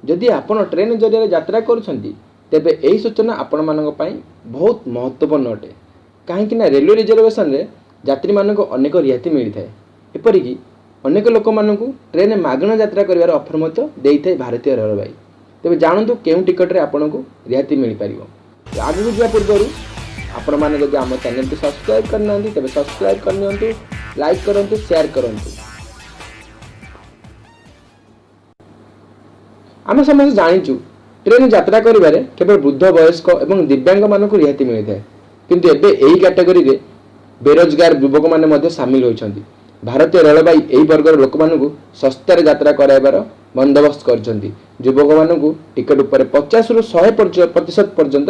ଯଦି ଆପଣ ଟ୍ରେନ୍ ଜରିଆରେ ଯାତ୍ରା କରୁଛନ୍ତି, ତେବେ ଏହି ସୂଚନା ଆପଣମାନଙ୍କ ପାଇଁ ବହୁତ ମହତ୍ତ୍ୱପୂର୍ଣ୍ଣ ଅଟେ। କାହିଁକି ନା ରେଲୱେ ରିଜର୍ଭେସନରେ ଯାତ୍ରୀମାନଙ୍କୁ ଅନେକ ରିହାତି ମିଳିଥାଏ। ଏପରିକି ଅନେକ ଲୋକମାନଙ୍କୁ ଟ୍ରେନରେ ମାଗଣା ଯାତ୍ରା କରିବାର ଅଫର୍ ମଧ୍ୟ ଦେଇଥାଏ ଭାରତୀୟ ରେଳବାଇ। ତେବେ ଜାଣନ୍ତୁ, କେଉଁ ଟିକଟରେ ଆପଣଙ୍କୁ ରିହାତି ମିଳିପାରିବ। ଆଗକୁ ଯିବା ପୂର୍ବରୁ ଆପଣମାନେ ଯଦି ଆମ ଚ୍ୟାନେଲଟି ସବସ୍କ୍ରାଇବ୍ କରିନାହାନ୍ତି, ତେବେ ସବସ୍କ୍ରାଇବ୍ କରିନିଅନ୍ତୁ, ଲାଇକ୍ କରନ୍ତୁ, ସେୟାର କରନ୍ତୁ। ଆମେ ସମସ୍ତେ ଜାଣିଛୁ, ଟ୍ରେନ୍ ଯାତ୍ରା କରିବାରେ କେବଳ ବୃଦ୍ଧ, ବୟସ୍କ ଏବଂ ଦିବ୍ୟାଙ୍ଗମାନଙ୍କୁ ରିହାତି ମିଳିଥାଏ। କିନ୍ତୁ ଏବେ ଏହି କ୍ୟାଟେଗୋରୀରେ ବେରୋଜଗାର ଯୁବକମାନେ ମଧ୍ୟ ସାମିଲ ହୋଇଛନ୍ତି। ଭାରତୀୟ ରେଳବାଇ ଏହି ବର୍ଗର ଲୋକମାନଙ୍କୁ ଶସ୍ତାରେ ଯାତ୍ରା କରାଇବାର ବନ୍ଦୋବସ୍ତ କରିଛନ୍ତି। ଯୁବକମାନଙ୍କୁ ଟିକେଟ ଉପରେ 50ରୁ 100% ପର୍ଯ୍ୟନ୍ତ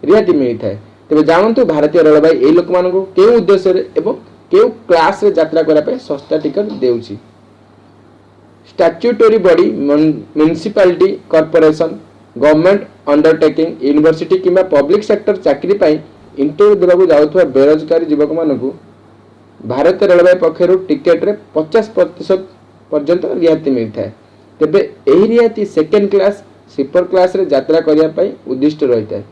ରିହାତି ମିଳିଥାଏ। ତେବେ ଜାଣନ୍ତୁ, ଭାରତୀୟ ରେଳବାଇ ଏହି ଲୋକମାନଙ୍କୁ କେଉଁ ଉଦ୍ଦେଶ୍ୟରେ ଏବଂ କେଉଁ କ୍ଲାସରେ ଯାତ୍ରା କରିବା ପାଇଁ ଶସ୍ତା ଟିକେଟ ଦେଉଛି। Statutory body, municipality corporation, government undertaking, university କିମ୍ବା ପବ୍ଲିକ ସେକ୍ଟର ଚାକିରି ପାଇଁ ଇଣ୍ଟରଭ୍ୟୁ ଦେବାକୁ ଯାଉଥିବା ବେରୋଜଗାରୀ ଯୁବକମାନଙ୍କୁ ଭାରତୀୟ ରେଳବାଇ ପକ୍ଷରୁ ଟିକେଟରେ 50% ପର୍ଯ୍ୟନ୍ତ ରିହାତି ମିଳିଥାଏ। ତେବେ ଏହି ରିହାତି ସେକେଣ୍ଡ କ୍ଲାସ୍, ସ୍ଲିପର କ୍ଲାସରେ ଯାତ୍ରା କରିବା ପାଇଁ ଉଦ୍ଦିଷ୍ଟ ରହିଥାଏ।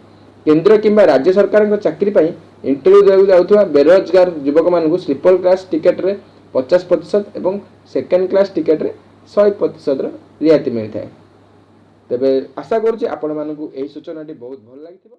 କେନ୍ଦ୍ର କିମ୍ବା ରାଜ୍ୟ ସରକାରଙ୍କ ଚାକିରି ପାଇଁ ଇଣ୍ଟରଭ୍ୟୁ ଦେବାକୁ ଯାଉଥିବା ବେରୋଜଗାର ଯୁବକମାନଙ୍କୁ ସ୍ଲିପର କ୍ଲାସ୍ ଟିକେଟରେ 50% ଏବଂ ସେକେଣ୍ଡ କ୍ଲାସ୍ ଟିକେଟରେ 100%ର ରିହାତି ମିଳିଥାଏ। ତେବେ ଆଶା କରୁଛି, ଆପଣମାନଙ୍କୁ ଏହି ସୂଚନାଟି ବହୁତ ଭଲ ଲାଗିଥିବ।